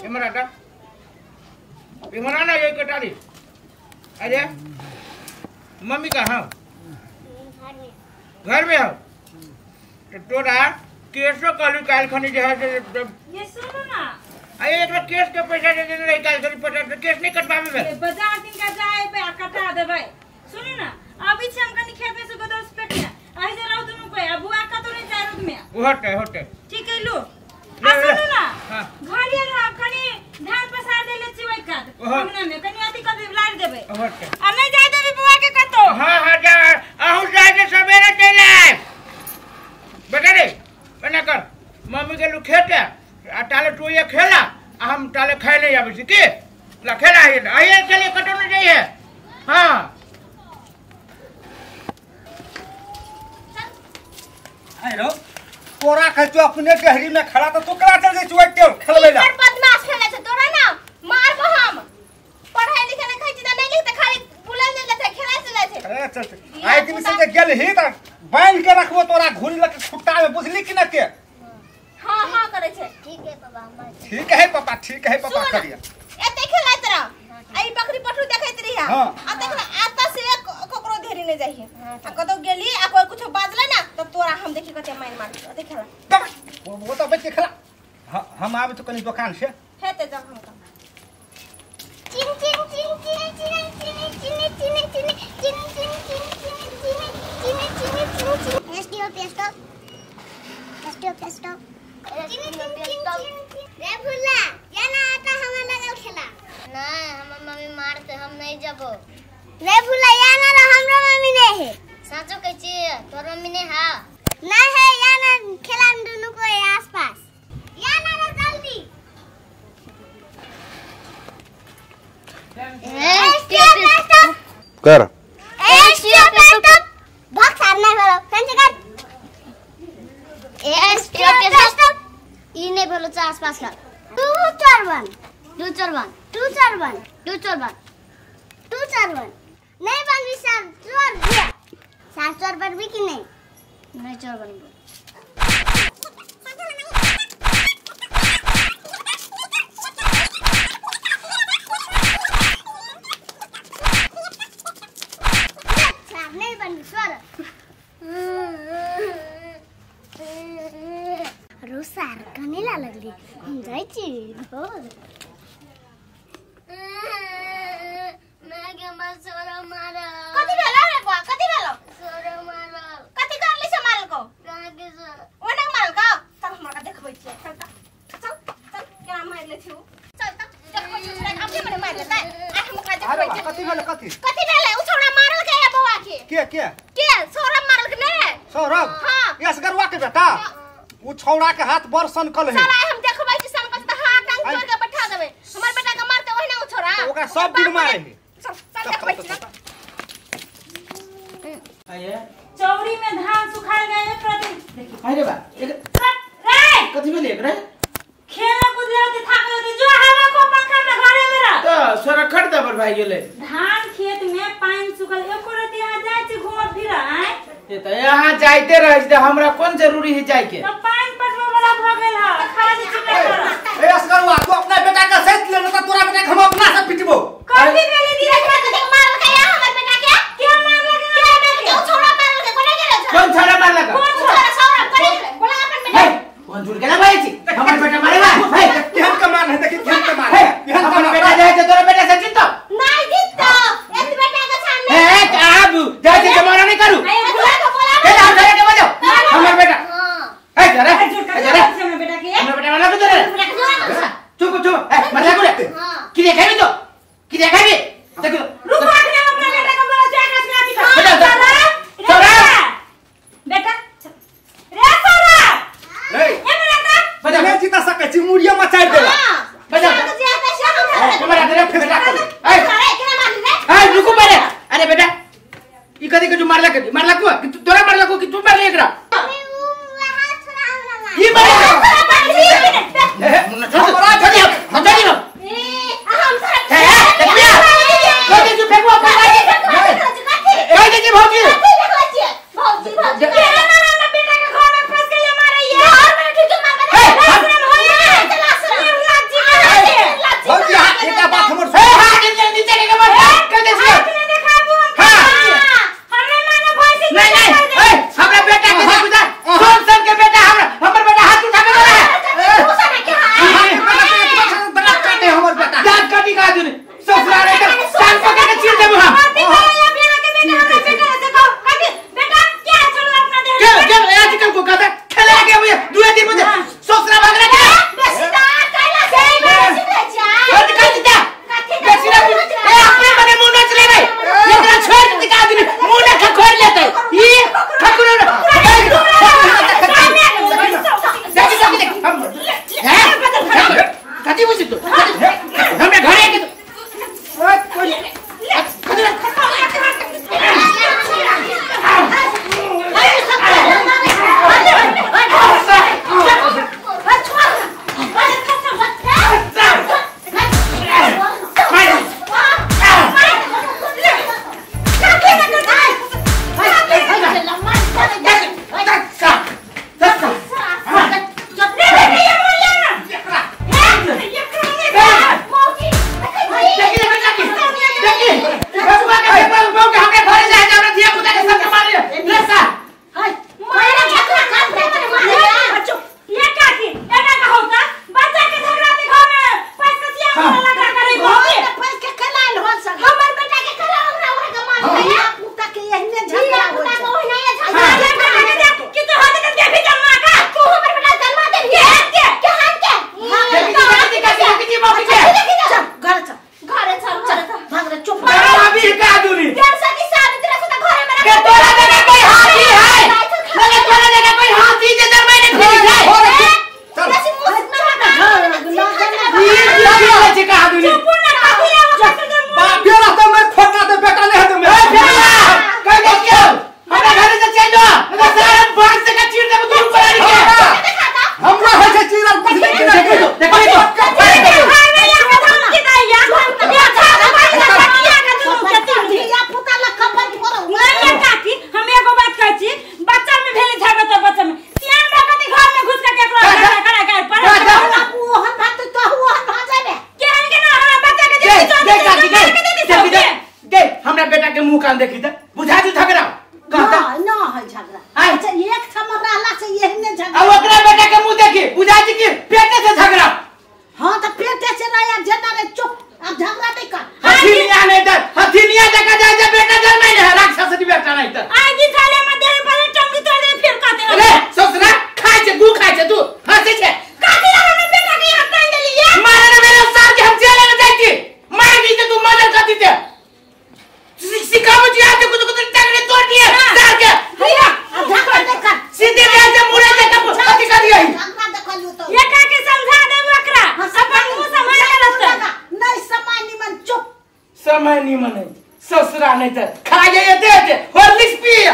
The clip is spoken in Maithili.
इमरा टा इमरा ना ये कटारी। अरे मम्मी कहाँ? घर में हो। तो तोरा केसो कहलू काल्हि खनी जे है ये सुनो ना। अरे एकरा केस के पैसा दे देने रही काल्हि खनी पैसा तो केस नहीं कटवावे में बाजार दिन का जाए पे कटा देबै। सुनो ना अभी छै हम कनी खेत में से गोदर से पेटिया आइ जे रहू दुनु कोई आ बुआ कतो नहीं जाय रोड में होते होते ठीक है लो। आ सुनो ना घर ये रह कनी धान पसार देले छी ओइ कात अंगना में कनी अथी कर देबै लाड़ देबै होते आ नहीं जाय देबी बुआ के कतो। हां हां जा अहू जाय के सवेरे चल आए बेटा रे एना कर मम्मी गेलू खेते आ ताले तू ये खेला आ हम ताले खाए नहीं आबै छी की ला खेला है आइए चलिए कटो नहीं जाइए। हां आइ रो तोरा कहै छौ अपने डेहरी में खड़ा त तू करा चल जाय छौ ओइ खेलबै ला। बड़ बदमाश खेलै छै तोरा ना मारबो हम। पढ़ाई लिखाई नहीं खाइ छी त नहीं लिख त खाली बुलै नहीं लेते खेलै चलै छै। अरे चल आइ दिन से जे गेलही त बांध के रखबो तोरा घुरी लके खुट्टा में बुझली कि न के। हां हां करै छै। ठीक है पापा हमर ठीक है पापा ठीक है पापा करिया एते खेलैत रह आई बकरी पठू देखैत रहिया आ देखला आता से ककरो धेरी नहीं जाइए आ कतौ गेली आ कोई कुछ बाजले ना त तोरा हम देखि कते मार मार देखला वो तो बैठ के खेला। हम आबे तो कनी दुकान से हेते जब हम का चिन चिन चिन चिन चिन चिन चिन चिन चिन चिन चिन चिन चिन चिन चिन चिन चिन एसटीओ पेस्टो एसटीओ पेस्टो चिन चिन चिन रे भुला या ना आता हमरा लगल खेला ना हमर मम्मी मारते हम नहीं जबो। रे भुला या ना हमरा मम्मी नहीं है। साचो कहै छी तोर मम्मी नहीं हा? नहीं है या ना खेला हम दोनों को आस पास या ना जल्दी कर एसटीओ पेस्टो भाग सार नहीं भलो फेन से कर एसटीओ पेस्टो ई नहीं भलो च आस पास कर 2 4 1 2 4 1 2 4 1 2 4 1 2 4 1 नहीं बनबी सर चोर दिया सात चोर बनबी कि नहीं? नहीं चोर बनबो। सार नहीं बनबी चोर रो सार कनेला लगली हम जाइ छी घर। कथी भेलो रे बुआ कथी भेलो? सोरो मारल। कथी करली से मारल को? कहाँ के सर ओने मारल को चल हमरा के देखबै छी चल त चल चल केना मार ले छी चल त देखबै छी छोड़ा अपने मने मार लेतै आ हम ओकरा देखबै छी। कथी भेलो कथी कथी भेलै? उ छोड़ा मारल के है बौआ के के के छोड़ा मारल के ने सौरभ? हां यसगरवा के बेटा उ छौड़ा के हाथ बड़ सनकल है। साला हम देखबै छी सनकल त हाथ टांग तोड़ के बैठा देबै हमर बेटा के मारते ओहिना उ छोड़ा त ओकरा सब दिन मारे है। चल चल देखबै छी। आये चौरी में धान सुखाल गए है प्रति देखी। अरे बा रे कथी भेल एकरा? खेला कूद होते थाक होते जो हवा को पंखा में घरे में रह त सोरा खट दबर भाई गेले। धान खेत में पानी सुखल एको रति यहां जाय छी घूम फिर आय ए त यहां जाइते रह छी हमरा कोन जरूरी है जाय के? त पानी पटवे वाला भ गेल ह खा जे छी ए असगरवा तू अपना बेटा के सैत ले न त तोरा बेटा के हम अपना से पिटबो। कथी भेले दीदी के मारल के या हमर बेटा के के मारल के? के छोड़ा मारल के कोने गेल छ? कोन छोड़ा मारल के? कोन छोड़ा सौरभ कोने गेल बोला अपन बेटा। कोन झूठ के ना भाई छी हमर बेटा मारे बा भाई केहन के मार है देखी केहन के मार है केहन हमर बेटा जाय छै तोरा बेटा से जीतो नहीं जीतो एक बेटा के सामने ए आब जाय छै जमाना नहीं करू ए बोला के बोला ए हम जाय के बजाओ हमर बेटा हां ए जरा झूठ के जरा हमर बेटा के हमर बेटा मारल के तोरा बेटा के जोड़ा चुप चुप भौजी हां एकटा बात हमर ए हाथ नीचे के मत कर दे हाथ नहीं देखाबू हम। हां हमरा माने भैंसी नहीं नहीं ए हमरा बेटा के देखू जा कौन सन के बेटा हमरा हमर बेटा हाथ उठावे वाला है। दांत काटे हमर बेटा दांत काटी का दुनी ससुरा रे कान पकड़ के चीर देबू हम। अति करे अब यहां के बेटा हमरा बेटा से कहो कभी बेटा क्या चलो अपना दे के के आजकल को कहता खेले के भैया दुए दिन मुझे ससुरा भागना के बेसी दा कैला से बेसी ले जा हट कर दीता बेसी ना ए अपने मने मुंह नच ले रे एकरा छोड़ दे का दुनी मुंह ना खखोर लेते ई खखोर ना देखी देखी देख हम हैं कथी बुझी तू हमें घरे के समय निमन है ससुरा नहीं तर खा जाए हॉर्लिक्स पिया